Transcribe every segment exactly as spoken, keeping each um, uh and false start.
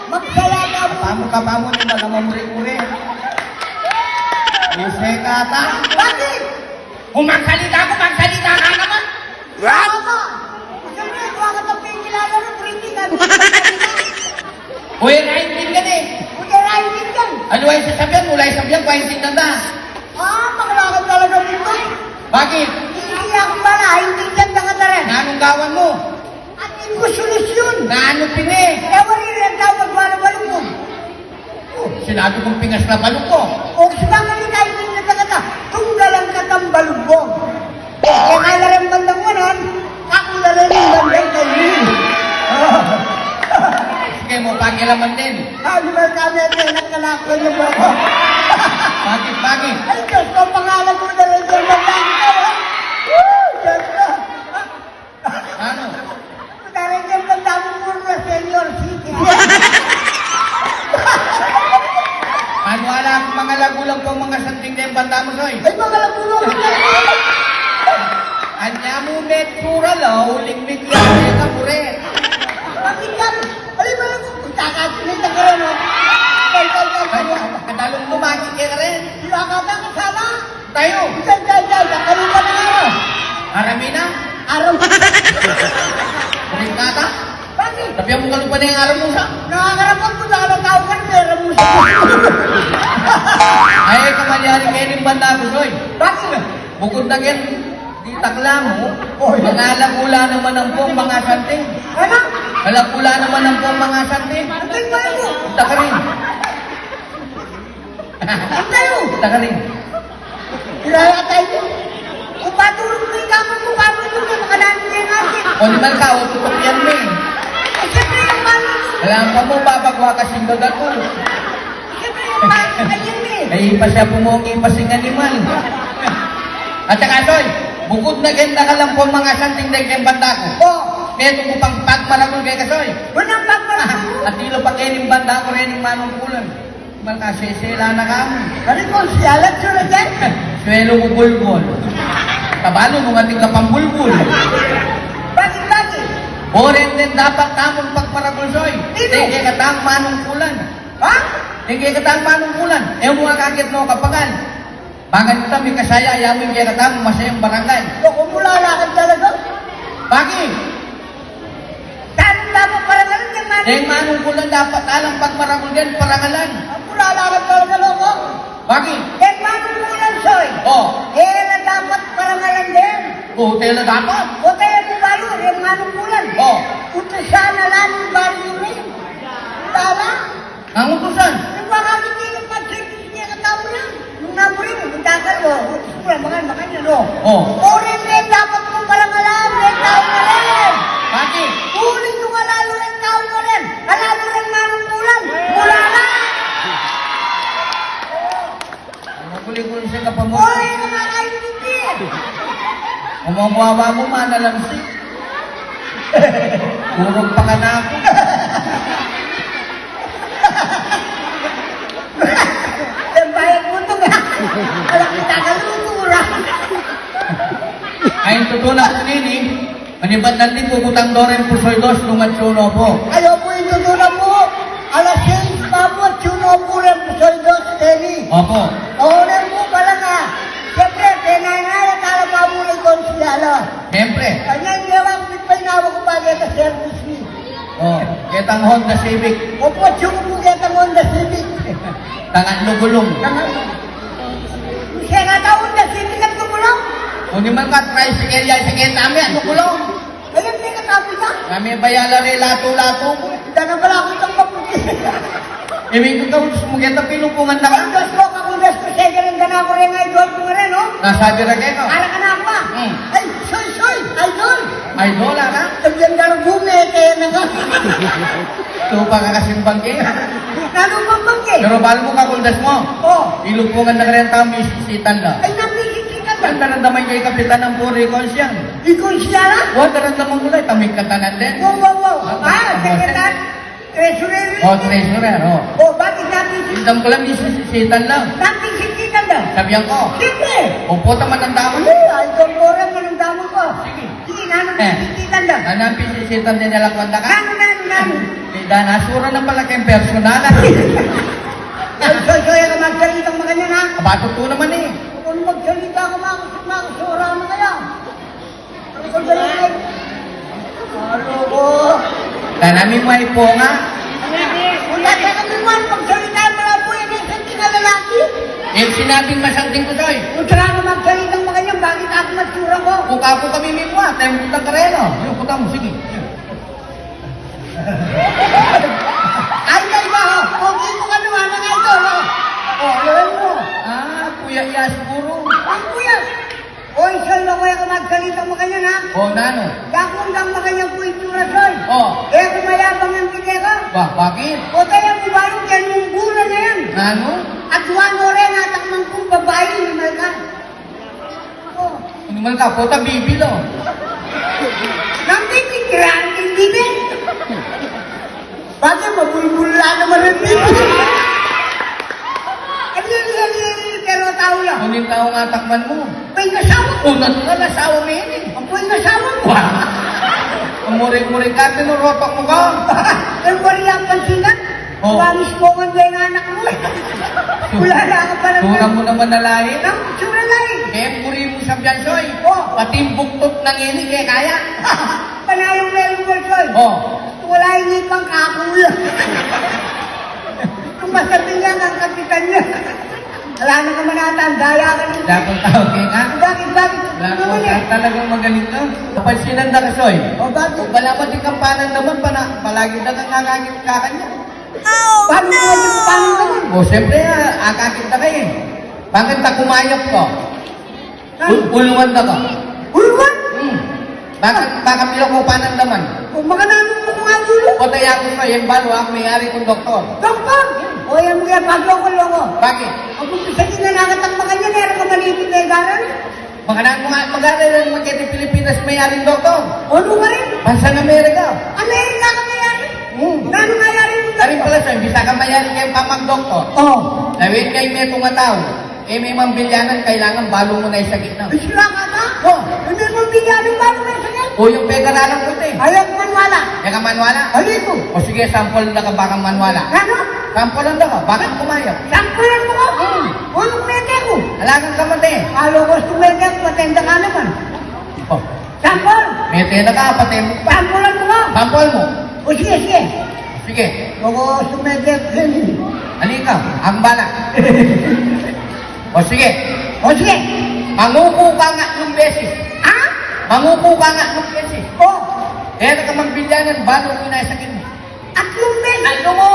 Magsaya ka. Kapamu, kapamu, di ba naman mure-mure? Use ka ata. Bakit? Kung magsalita ko, magsalita ka naman. What? Siyempre, kung ako itong pinilaga ng pretty ka. Uy, rainting ka din. Uy, rainting ka. Ano ay sasabihan mo? Wala yung sabihan, paintindihan na. Ah, makalakad talaga dito. Bakit? Hindi ako pala, hindi dyan nakatara. Na anong gawan mo? At hindi ko solusyon. Na ano pini? Ewan nila ang tawag, wala, wala mo. Oh, sinabi kong pingas na balukong. O, sinabi ni Kaiting na taga ta, tunggalan ka tang balukong. Eh, kaya rin bandang wanan, ako na rin yung bandang kainin. Sige mo, pakialaman din. Ano ba kami, eh, nagkalakon na ba ako? Bakit, bakit? Ay, Diyos ko, pangalan mo na rin yung bandang ito, ha? Woo! Diyos ko. Ano? Talagang tanda mo muna, senior citizen. Ano ala ang mga lagulang po, mga santing na yung banda mo, Soy? Ay, mga lagulang. Anya mo, metsura, lo, uling mikya, meta, pure. Bakit ka? Ay, mga kakatulita ka rin, oh. Ay, ay, ay, ay. Ano? Katalong mo, bakit ka rin? Sila ka ba, kasala? Tayo. Diyan, diyan, diyan, sa kalupa ng araw. Aramina? Araw. Kulit na ata? Bakit? Sabi mo kalupa na yung araw mo sa? Nakakarapat ko sa alam tao ka, pera mo sa. Ay, kamalyari kayo ng banda ko, Soy. Bakit? Bukod na kayo, di takla mo. Oy. Mga alakula naman ang pong mga santing. Ano? Alakula naman ang pong mga santing. Santing ba yun? Takarin. Ang tayo! Taka rin. Kilala tayo. Kung patulog mo yung kamay mo, paano mo yung makalaan niya natin? O, di man ka, o, tutok yan, men. Eh, siyempre, yung paano mo? Alam pa mo, babagwa ka, single ako. Siyempre, yung paano kayo, men. Ay, ipa siya pumungi, ipa sing animal. At saka, Soy, bukod na ganda ka lang po, mga santing dahil kayong banda ko. O. Meron ko pang pagmaragul kay Kasoy. Walang pagmaragul? At tilo pa kayo yung banda ko rin yung manungkulan. Malkasesela na kami. Ano po, siya lang sila dyan? Swelo mo bulbul. Tabalo mo nga tingka pambulbul. Bakit, bakit? Oren din dapat tamang pagparagulsoy. Sino? Sige katang manungkulan. Ha? Sige katang manungkulan. E mo nga kakit no kapagal. Bakit kita may kasaya, yamin kaya katang masayang barangay. Naku, mula lakad talaga. Bakit? Saan dapat parangalan yan, man? Deng manungkulan dapat alang pagmaragul yan, parangalan. Ang purala ka talaga, loko. Bakit? Deng manungkulan, Soy. O. E na dapat parangalan din. O, tela dapat. O, tela di balu, deng manungkulan. O. Utusan na lang yung balu yun, eh. Tama? Ang utusan? Yung baka hindi ka pag-sipis niya katao na. Yung naburi mo, yung dakal mo, utus mo lang, makan, makan, ano? O. Orin din dapat mong parangalan, may tao na rin. Bakit? Uling yung alalo rin, tao na rin. Alalo rin manungkulan. Mula na. Makulikul siya ka pa mo. Oy, nakakaintindi. Ang mga buwaba mo, manalamsi. Urog pa ka na ako. Ang bayad mo to nga. Alam kita ka lutura. Ay, tutu na ko nini. Manibat nanti, kukutang do ren pusoy dos, lungat siya uno po. Ay, opo, ito do na po. Alas seis pa po, siya uno po ren pusoy dos, Kenny. Opo. O, ren po pala nga. Siyempre, kaya nga, kala pa mo rin kung siyala. Siyempre. Kanya, hindi ako, may painawa ko pa, kaya service ni. O, ketang Honda Civic. Opo, siya po ketang Honda Civic. Tangan lo gulong. Tangan lo. Siya nga tau, Honda Civic at gulong. O, di man ka, tricycle yan, sige, tama yan, gulong. Ayan, may katabi ka. Kami bayala re, lato-lato ko. Dana pala ako itang maputi. Iwing ko ka, sumugeta, pinupungan na ka. Ay, Diyos ko, kakulas ko, sige rin, dana ko rin, idol ko rin, no? Nasabi ra kayo, no? Ara ka na ako, ah. Hmm. Ay, soy, soy, idol. Idol, ara? Sabihan ka rin, gumete na ka. Tupa ka kasing bangke. Nanu bang bangke? Pero balo mo kakuldas mo. O. Ilupungan na ka rin tao, misisitan na. Ay, napisisitan na. Ang naramdaman kay Kapitan ng Puri, Konsyang. Ikon siya na? Wa, naramdaman ko na, tamig ka tanan din. Wow, wow, wow. Ah, ah, secretary, treasurer. O, treasurer, o. O, bakit napisisitan? Indam ko lang, misisitan na. Napisisitan na. Sabihan ko. Siyempre. Opo, tama ng damo. Ay, idol ko rin, anong damo ko? Sige. Sige, nanu, eh, napisisitan na. Nanu, napisisitan din nila, kwenta ka? Nanu, nanu? Nanu? Ita na, sura na pala keng personal, ah. Ay, soy, soy, e ka magsalita makanyan, ha? Aba, tutu naman, e. Kung magsalita ka, mak-, makasura na kaya. Ano ko? Tanami mo ay po nga. Kung dati kami mo, magsalita mo lang po, yan ang isang kinalalaki. E, sinabing masanting ku, soy. Kung sila ka magsalita makanyan, bakit ako matsura ko? Kung kapo kami mi mo, ah, tempo na kareno. Yung puta mo, sige. Ay, ay, ba, ho? O, di mo kami, mga idol, ho? O, alam mo. Ah, kuya ya siguro. Ang kuya. Oy, soy, bako e ka magsalita makanyan, ha? O, nanu? Dakong dang makanyan ku itsura, soy. O. E ku mayabang ang kite ka. Ba, bakit? O, kaya mo ba yung kaya mong gura na yan? Nanu? At one ore na takmang kung babae, animal ka. O. Animal ka, puta, bibil, o. Nang bibil, granding bibil. Bakit mabulbul na naman ang bibil? Ano yan, yan, yan, yan, pero tau lang. Ano yung tau nga takman mo? May nasawa. O, natural, asawa mo yan, e. Ang may nasawa mo. Wa. Ang muring-muring ka, tinuropak mo ka. Ang muring ang pansinan. O. Wangis ko ang gaya ng anak mo. Wala na ka pala. Tura mo naman na lahi. Ang tsura lahi. E, puri mo sa biyansoy. O. Pati yung buktot ng ini, e, kaya. Panayong meron mo, soy. O. Wala yung ipang kakula. Kung masabi niya, ang kapitan niya. Wala na ka manatang, daya ka rin. Dakong tau, e, nga. Bakit, bakit? Wala ko, talagang magaling ka. Kapansinan da ka, soy. O, bakit? Wala pa di kampanan naman, pana-, palagi na kang ngangangit ka kanya. Paano mo di kampanan naman? O, siyempre, ah, akakit na kayo, e. Bakit na kumayap ko? Ul-, uluan da ka. Uluan? Hmm. Baka, baka pila ko panandaman. O, makananu mo kung agulu? Patay ako sa yan, balo ako, may-ari kong doktor. Doktor? O, yan mo yan, pagloko-loko. Bakit? Ang umpisa din na nakatang makanyan, meron ka malipit na igaran? Makananu mo nga, mag-aral lang mo kaya Pilipinas, may-aring doktor. O, ano ka rin? Bansa ng Amerika. Amerika ka may-ari? Hmm. Nanu may-ari mo doktor? Karin pala sa, imbis ka may-ari kaya pamag doktor. O. Lawin kayo may tumatawag. E, me mang bilyanan, kailangan balo mu na isakit na. Isla ka na? O. E, me mang bilyanan, balo mu na isakit? O, yung pegaralan ku, te. Ay, aku maniwala. E ka maniwala? Ay, aku. O, sige, sampulan da ka, baka maniwala. Ano? Sampulan da ka, baka kumayap. Sampulan mu ka? Hmm. O, nung mete ku? Alagang ka, mate. Alo ko, nung mete ku, matenda ka naman. O. Sampol! Mete na ka, patay mu pa. Sampulan mu ka? Sampol mu. O, sige, sige. Sige. Ako, sumedep din. Halika, ang bala. O, sige. O, sige. Mangupo ka nga atlung beses. Ha? Mangupo ka nga atlung beses. O. Kaya na ka magbilyanan, balo mu na isakit mu. Atlung beses. Atlu mu.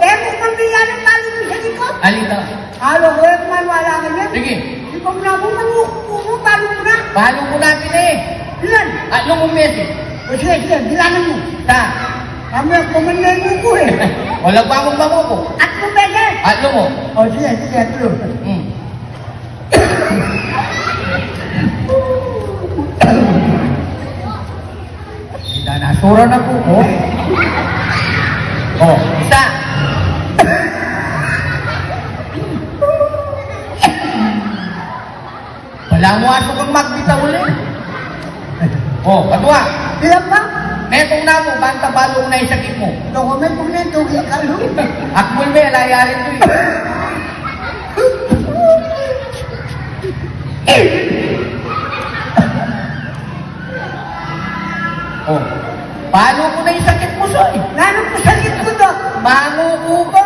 Kaya mo pang bilyanan, balo mu isakit ko? Halika. Alo ko, e ku maniwala kanyan. Sige. Di ba mu na mu, mangupo mu, balo mu na. Balo mu na, pine. Ilan? Atlu mung beses. O, sige, sige, bilyanan mu. Sa? Kami, aku man na yung upo, e. Wala pa akong mangupo. Atlung beses. Atlu mu. O, sige, sige, atlu. Hmm. Ita na, sura na ku, o. O, isa. Balamu asu kang magbitaw uli. O, katua. Bilang ka? Metung na mu, banta balo mu na isakit mu. Loko, metung na yung tugi ka, lu. Akmul me, ala yari tu, e. O. Balo mu na isakit mu, soy. Nanu pu sakit ku, Dok? Mangupo ka.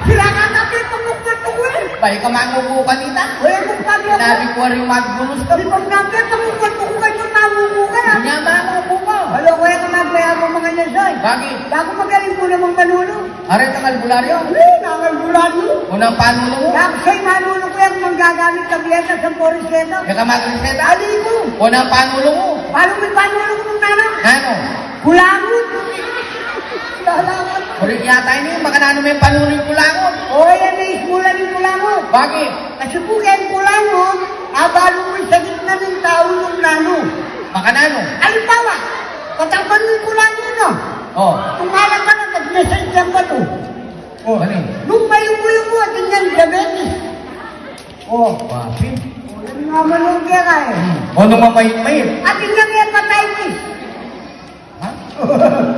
Sila ka tapi pamukpal ku, e. Bay ka mangupo kanita. Uy, aku pagi aku. Nabi ku ari magbunus ka. Di ba nabi pamukpal ku kaya mangupo ka na? Nya mangupo ka. Alo, kaya ka magbayar mo mga nasay. Bakit? Bago magaling ku namang manulu. Are, tangal bularyo? Uy, tangal bularyo. Unang panulu mu? Yaksay manulu ku yang manggagamit tableta sa poriseta. Kaya ka magreseta? Ali ku. Unang panulu mu? Palu mi panulu ku nung nana? Nanu? Kulangut. Kulangut. Uri yata ini, makananu me panulu ing kulangut? O, yan na ismula ning kulangut. Bakit? Kasi pu keng kulangut, abalu mu isakit na ning tau nung nanu. Makananu? Alimbawa, patakpan mu ing kulangut, no? O. Tumalak ka na, tagmesa ing tiyan batu. O. Ano yun? Nung mayumu-yumu, atin yang diabetes. O. Bakit? O, yan nga manugya ka, e. Hmm. O, nung mamait-mait? Atin yang hepatitis. Ha?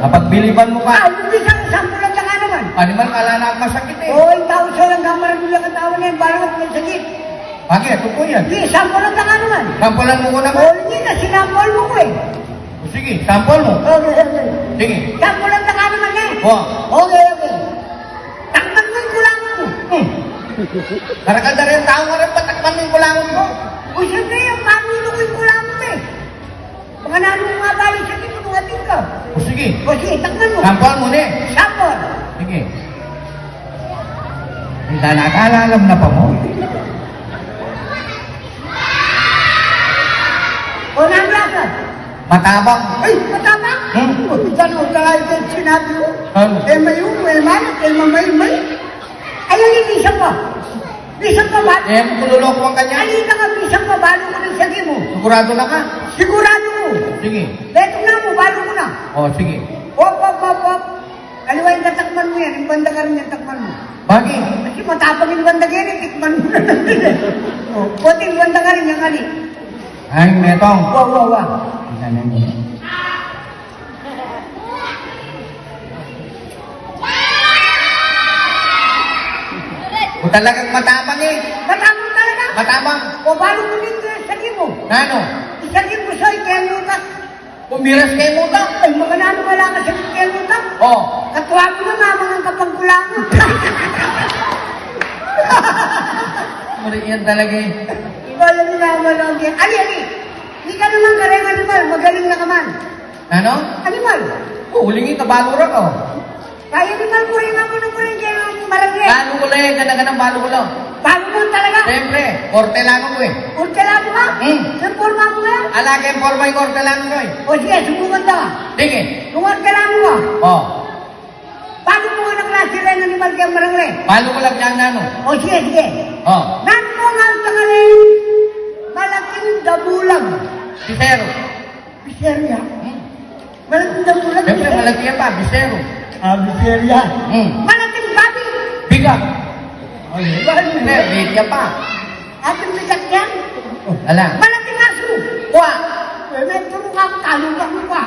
Kapagbiliban mu ka. Ay, yung isang sampulan na nga naman. Animal, kala na masakit e. O, yung tau sa lang kamar nila katawan na yung balot may sakit. Bakit? Ano po yan? Yung sampulan na nga naman. Sampulan mu ko naman. O, hindi na, sinampol mu ko e. O, sige, sample mu. Okay, okay. Sige. Sampulan na nga naman e. O. Okay, okay. Takpan mu yung kulangan mu. Hmm. Karakal da rin tau nga rin, patakpan mu yung kulangan mu. O, siyempre, yung panulo ko yung kulangan mu e. Mga nanu nga balik sa akin, mga tingka. O, sige. O, sige, takpan mu. Sample mu ne. Sample. Sige. Hindi na nakalalam na pa mu. O, nanu lasa? Matabang. Ay, matabang? Hmm. O, diyan o, talaga yung sinabi ko. Ano? E, mayu, e, malat, e, mamaymay. Ay, ay, ay, isa pa. Bisan pa ba? E, kululok mo kanya. Ay, ita ka, bisan pa, balu ko na sa mu. Sigurado na ka? Sigurado ko. Sige. Beto na mo, balu ko na. O, sige. Op, op, op, op. Kaliwa yung tatakman mu yan, yung banda ka rin yung takman mu. Bakit? Kasi matapang yung banda ka rin, tikman mu na lang din e. O, pati yung banda ka rin yung ali. Ay, metong. Wa, wa, wa. Tingnan mo. O, talagang matabang e. Matabang talaga? Matabang. O, balu ko din sa mu. Nanu? Sa mu, soy, kaya yung utak. Kumiras kaya yung utak. Ay, mga nanu, wala ka sa kaya yung utak. O. Katuwa mo na, mamang ang kapagkulangan. Mali yan talaga e. Ikaw lang yung naman, okay. Ali, ali. Hindi ka naman kareng animal, magaling na ka man. Nanu? Animal. O, uling ita, balu ra ka o. Kaya animal ko rin, naman ko rin kaya marang e. Balu ko lang e, gana-gana balu ko lang. Balu mo talaga? Siyempre, hortelano ko e. Hortelano ka? Hmm. Yung porma mo nga? Ala keng porma yung hortelano ko e. O sige, subukan ta. Sige. Yung hortelano ka? O. Balu mo nga na klase rin animal kaya marang e. Balu ko lang yan, nanu? O sige, sige. O. Nanu mo nga ang pangalan? Malaking dabulag. Bisero. Biserya. Hmm. Malaking dabulag, siyempre, biserya. Malaki yan pa, bisero. A, biserya. Hmm. Malaking babi. Bigat. Ay, babi. Hindi, bigat yan pa. Ating bigat yan. Ala. Malaking asu. Kwa. E, may turu ka, talugan mo pa.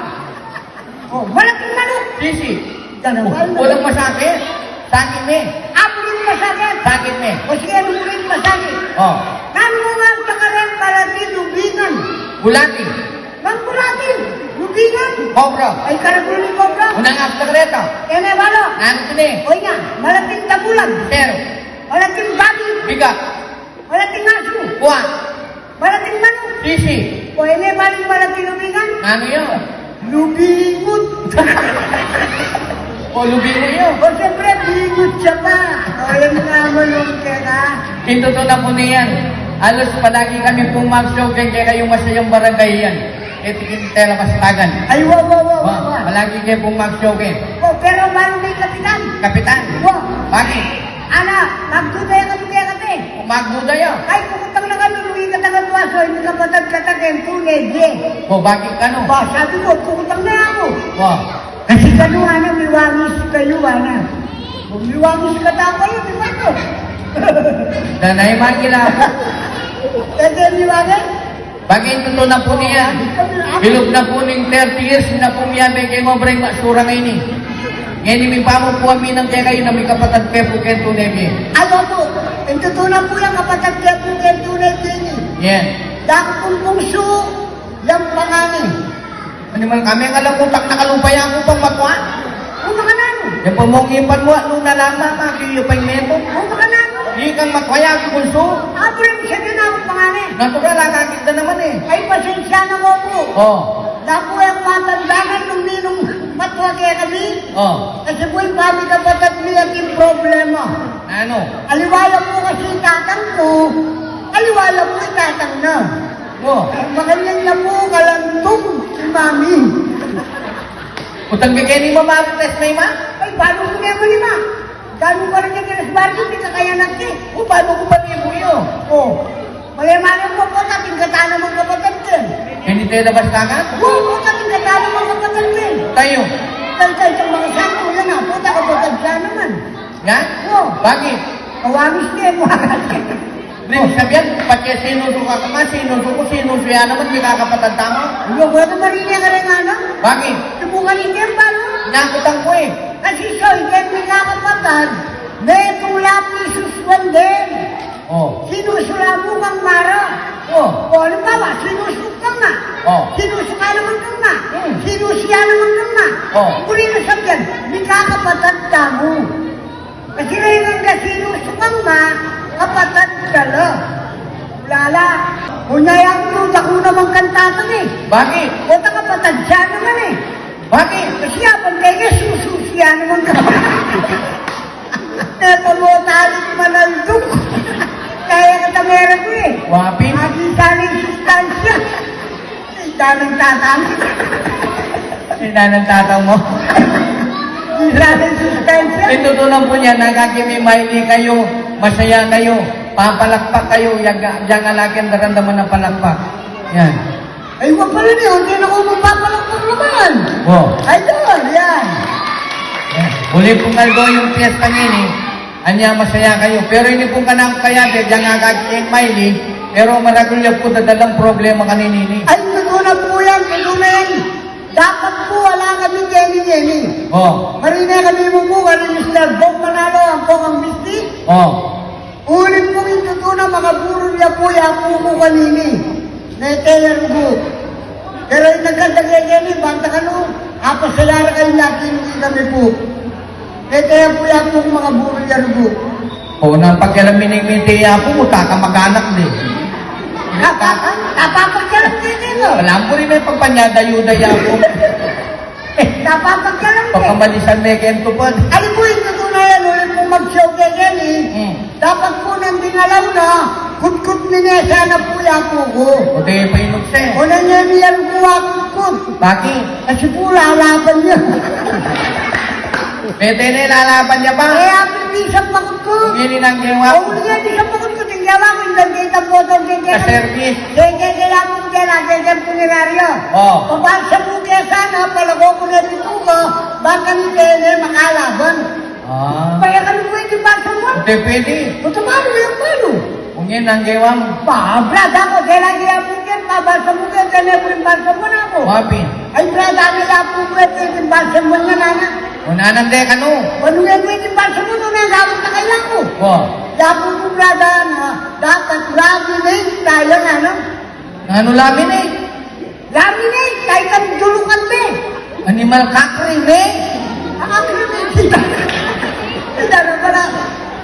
O, malaking manok. Sisi. Yan ang O, walang masakit. Sakit me. Apu rin masakit. Sakit me. O sige, ano mo rin masakit? O. Nanu nga ang pangalan para di lubingan? Bulati. Mang bulati. Lubingan. Kobra. Ay, karagul ni kobra. Unang abs na kareta. Kaya na balo. Nanu tini? O nga, malaking dabulag. Sir. Malaking babi. Bigat. Malaking asu. Kuwa. Malaking manok. Sisi. O, ini paling malaking lubingan. Nanu yan? Lubingut. O, lubingut yan. O, siyempre, bingut siya pa. O, yan nga, manok siya ka. Ito to na po niyan. Halos palagi kami pong mag-showcase kaya kayong masayang barangay yan. Ito yung Tela Pastagan. Ay, wa, wa, wa, wa, Wa, wa. Palagi kayo pong mag-showcase. O, pero balu may kapitan. Kapitan? Wa. Bakit? Ala, magduda ya kami kaya kati. Magduda ya? Ay, kukutang na kami, luwi ka tangan waso, hindi ka patagkatag yung tunay, ye. O, bakit ka, no? Ba, sabi ko, kukutang na ako. Wa. Kasi kanu, ana, miwangis kayu, ana. Kung miwangis ka tapa yun, di ba to? Danay magila. Kasi miwangis? Bagay tutu na pu niya. Ilog na pu ning thirty years na pu miyabe keng obra ing masura ngeni. Ngeni mipamu pu a minang kekayu na mikapatad ke pu keng tune bie. Ay, opu. Ing tutu na pu yang kapatad ke pu keng tune bie ini. Yan. Dang pung bungsu, yang pangani. Animal kami, ang alam mo, tak nakalupaya ko pang matwa. O, makananu? Yang pamongipan mo, ano na lang, mama, kiyo pa yung neto. O, makananu? Di kang matwaya, bunso. Apo lang siya din ako, panganay. Natural, ang akit na naman eh. Ay, pasensya na ko po. Oh. Dapo yung matandanan nung ninong matwa kaya kami. Oh. Kasi po yung kami kapatid niya yung problema. Ano? Aliwala po kasi tatang ko. Aliwala po yung tatang na. Oh. Ang makanyan niya po, kalantung si mami. Utang ka kaya ni mama, test na ima? Ay, paano ko kaya mo ni ma? Dami pa rin yung kinas barko, di ka kaya nagti. O, paano ko pati mo yun? O, mali-mali mo po, tating katana mga kapatid din. Hindi tayo labas tangan? O, po, tating katana mga kapatid din. Tayo? Tayo, tayo, sa mga santo, yan na, po, kapatid siya naman. Nga? O. Bakit? Kawamis niya, mo. Ibig sabihin, pati sinusu ka kama, sinusu ku, sinusu ya naman, mikakapatad tamu. Uy, pwede marine ka rin, ana? Bakit? Subukan ni Kemba, no? Inakutan ku, e. Kasi siya, hindi mikakapatad. May tulad ni Sus Wendel. O. Sinusu la mu kang mara. O. O, halimbawa, sinusu ka nga. O. Sinusu ka naman kang nga. Hmm. Sinusu ya naman kang nga. O. Kuri na sabihan, mikakapatad tamu. Kasi reng angga sinusu kang ma, kapatad da la. Ulala. Unya yang tuta ku naman kang tata, e. Bakit? Kota kapatad ya naman, e. Bakit? Kasi ya pang kaya susu ya naman kang. E, pamotalik manalduk. Kaya kata mera ku, e. Wapin. Agi sa rin sustansya. Ay, daming tatang. Ay, daming tatang mu. Ay, daming sustansya. Itutunan ku niyan, nakakimimay ni kayu, masaya kayu, papalakpak kayu, yang, yang alakin daramdaman a palakpak. Yan. Ay, wa pala ni, hindi na ku magpapalakpak naman. O. Ay, doon, yan. Yan. Uli pung aldo yung piyesta ngeni, e. Anya masaya kayu. Pero ini pung kanaku kaya, de, diyan nga kag King Miley, pero maragul ya pu dadalang problema kanini. Ay, tutu na pu yan, tutu na yan. Dapat pu ala kami keni-keni. O. Marine kami mu pu, kani Mister Bong Manalo, ang pong ang misti. O. Uli pung tutu na, makaburul ya pu ya pu ku kanini. Mete ya rugu. Pero ing nagkanta kekeni, banta kanu, apasaya ra kayu lagi, hindi kami pu. Mete ya pu ya pu, makaburul ya rugu. O, na pakialam ini, mete ya pu, uta ka makanak di. Apa? Apa pakialam ini, no? Wala mu rin may pagpanyada yuda ya pu. Dapat pagkalam, e. Pakamalisan me keng tupad. Ay, pu, ing tutu na yan, uli pung mag-show kekeni. Hmm. Dapat pu nang dingalaw na, kutkut mi ne sana pu ya pu ku. O, de, painuk se. O, na niya, niyan ku wa kutkut. Bakit? Kasi pu, lalaban ya. Mete ne, lalaban ya pa. E, api, di sa pakutkut. Ngeni nang gewa. O, ngeni di sa pakutkut. Tinggawa ku, indang kita potong keke. Ka-service. Keke, keke, apu, keke, keke, puneraryo. O. Pabalsam mu ke sana, palago ku ne pitu ku, bang keni kene makalaban. A. Paya kanu pwede balsam mu? Hindi pwede. Puta, paano yan, paano? Kung yan ang gewang. Ba, brada ku, kailan kaya mu ke, pabalsam mu ke, kene pwede balsam mu na ku. Wapi? Ay, brada, kaya pu pwede balsam mu na, nana. O, nanang de kanu. Kanu ya pwede balsam mu, nanu ya gawin na kailan ku. O. Ya pu ku, brada, na, dapat laminate tayo, nanu? Nanu laminate? Laminate, kaya kang dulukan, be. Animal ka-cremate? Ka-cremate kita. Kita na pala.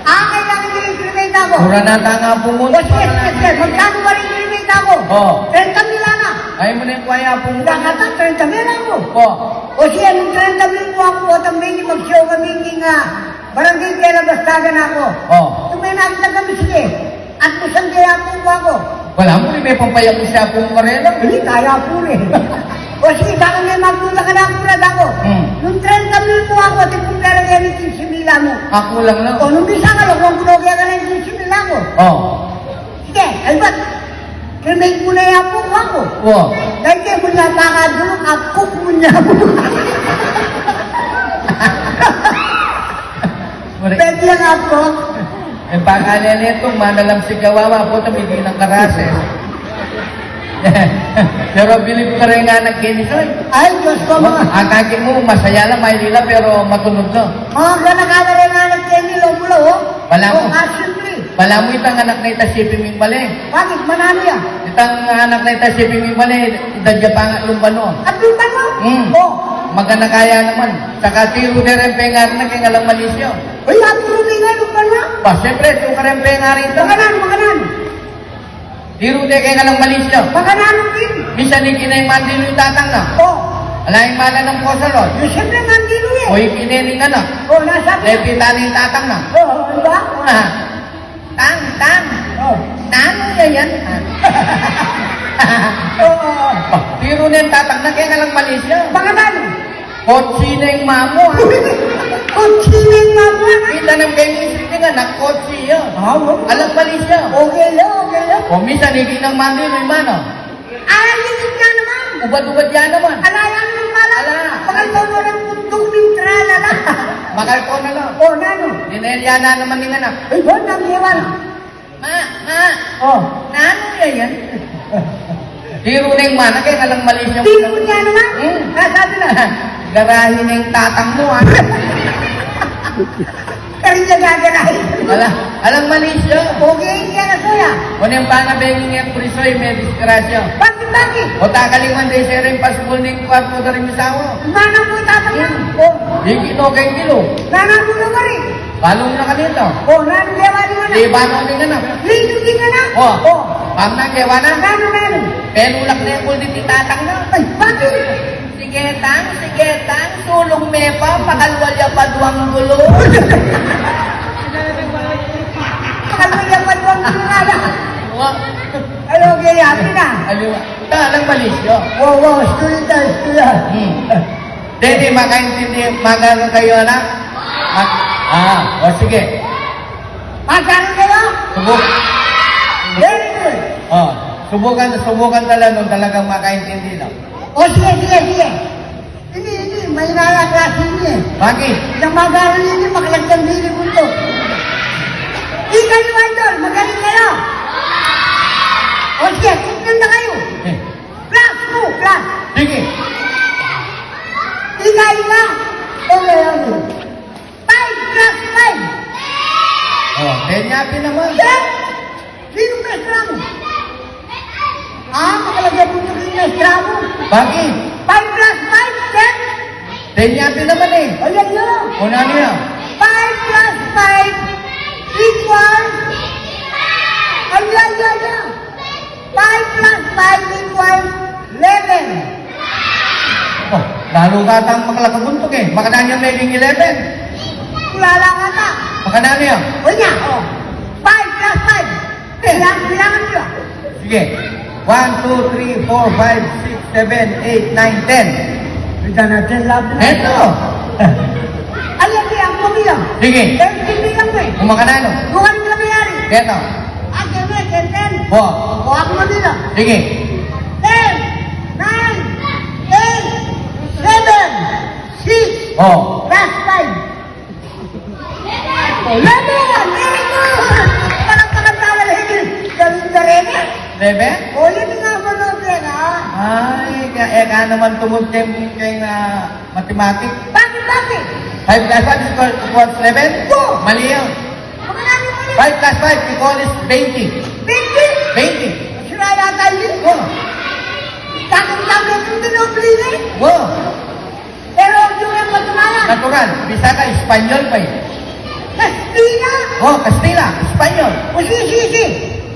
A, kailangan ini i-cremate na ku. Mura na tang apu mu. O, sige, sige, sige. Magkanu ba rin i-cremate na ku? O. Trenta mil na. Ay, mu na ing kuwaya apu mu. Wala ka ta, trenta mil na ku. O. O, sige, nung trenta mil mu aku, o, tambay ni mag-show kami, king, a, Barangay Kela Bastagan na ku. O. Tumay na kita kami, sige. At busan kaya apu mu aku. Wala mu, di me pampaya mu siya apu mu karela. Hindi, kaya apu rin. O sige, saka me magduda ka na aku, brada ku. Hmm. Nung trenta mil mu aku, atin kung pera kaya ni kinse mil mu. Aku lang lang. O, nung bisa ka lang, kung kuno kaya ka na kinse mil mu. O. Sige, ay ba't? Cremate mu na ya apu mu aku. O. Dahil kaya mu niya pakaduluk, aku mu niya aku. Pwede yan, apu. E, baka nene tung manalam si kawawa, apu, tami di nang karase. Pero bilib ka rin nga nagkenisoy. Ay, Diyos ko, mga. Akaki mu, masaya la, Maynila, pero matunud na. Mga ganaka na rin nga nagkeni, lo mu la, o. Bala mu. O, ah, siyempre. Bala mu itang anak na ita siping ming bale. Bakit? Mananu ya? Itang anak na ita siping ming bale, idad ya pangatlung banua. Atlung banua? Hmm. O. Maganaka ya naman. Saka tiru de ring pengar na keng alang Malaysia. Uy, atlung pengar, atlung banua? Ba, siyempre, tiru ka ring pengar ita. Makananu, makananu? Tiru de keng alang Malaysia. Makananu din? Misan ikine ing mandilu ing tatang na. O. Ala, ing mala nang posalot. Uy, siyempre, mandilu yan. O, ikine ning anak. O, nasa? Lepita na ing tatang na. O, di ba? A. Tang, tang. O. Nanu ya yan? O, o, o. Ba, tiru ne ing tatang na keng alang Malaysia. Makananu? Kotse ne ing mamu, a. Kotse ne ing mamu, a. Kita nang keng istri ning anak, kotse ya. A, o. Alang Malaysia. Okay ya, okay ya. O, misan ikit nang mandilu, ing mana? Ay, ikit na naman. Ubad-ubad ya naman. Ala, yan naman pala. Ala. Makalto na lang, puntung mintra na lang. Makalto na lang. O, nanu? Dinelya na naman ning anak. Ay, bon, nang iwan. Ma, ma! O. Nanu ya yan? Tiru neng mana ke, alang mali ya. Tiru ne naman? Hmm. Sasabi na. Garahe neng tatang mu, a. Kari ya gagarahe. Ala, alang mali ya. Oke, iya na, kuya. O neng panabengi neng prisoy, me disgrasya. Bakit, bakit? O takaling man de sering pasbul neng kwarto dari misawa. Mana mu tatang mu? O. Iki no keng kilo. Mana mu na mari? Balung na kanita. O, nanu gewa ning anak? Di ba na ning anak? Lindu ning anak? O. O. Bang na gewa na? Nanu, nanu? Penulak ne bul diti tatang na. Ay, bakit? Sige tang, sige tang, sulung me pa, makalwal ya pa duang gulu. Makalwal ya pa duang gulu nga na. Wa. Alo, gaya, atin na. Aliwa. Ta, alang mali ya. Wa, wa, istu ya, istu ya. Hmm. Dede, makaintindi, maganu kayu, anak? Mag-, a, o, sige. Maganu kayu? Subuk. Very good. O, subukan, subukan ta la nung talagang makaintindi na. O, sige, sige, sige. Ini, ini, maina ya klase ini, e. Bakit? Yang maganu ini, makalagyan dili buntu. Ika ni Wandor, magaling kayu. O, sige, tutun na kayu. E. Plus two, plus. Sige. Ika, ika. Okay, okay. Five plus five. O, ten ya pin naman. Ten. Sinu mestra mu? A, makalagyan mu rin mestra mu. Bakit? Five plus five, ten. Ten ya pin naman, e. O, yan, yan. O, nanu ya? Five plus five equals, ay, ay, ay, ay. Five plus five equals eleven. O, lalu ka tang makalakabuntuk, e. Makananu ya meging eleven? Kulala ka ta. Makananu ya? O, nya, o. Five plus five. E. Bilang, bilangan mu la. Sige. One, two, three, four, five, six, seven, eight, nine, ten. Bisa na ten la. Eto. Ay, ay, ay, aku mabilang. Sige. Ten, ten bilang, e. Kung makananu? Bukan ka mayari. Eto. Akin, e, ten, ten. O. O, aku mabilang. Sige. Ten, nine, eight, seven, six, o, plus five. O, eleven! Very good! Palakpakan tala, eleven. Galing ka rin, e. Eleven? O, yan nga, manood yan, a. Ay, ka-, e ka naman tumud keng, keng, a, mathematics. Bakit, bakit? Five plus five is equal, equals eleven? O. Mali yan. Makananu, makananu? Five plus five equals twenty. Twenty? Twenty. Sira yata yun. O. Takang-takang yung dinoble na, e. O. Pero yung natural. Natural. Bisa ka, Espanyol pa, e. Kastila. O, Kastila, Espanyol. O, sige, sige, sige.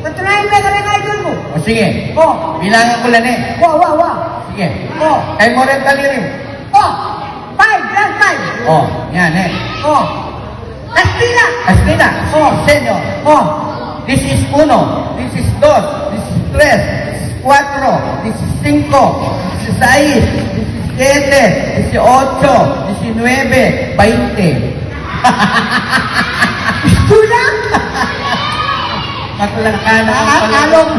Patunayan me kami, idol mu. O, sige. O. Bilangan ku la ne. Wa, wa, wa. Sige. O. Kaya mu rin, daliri. O. Five plus five. O, yan, e. O. Kastila. Kastila. O. Senyor. O. This is uno. This is dos. This is tres. This is cuatro. This is cinco. This is seis. This is siete. This is ocho. This is nuebe. Bainte. Estuda. Maklangkana. Ah, along.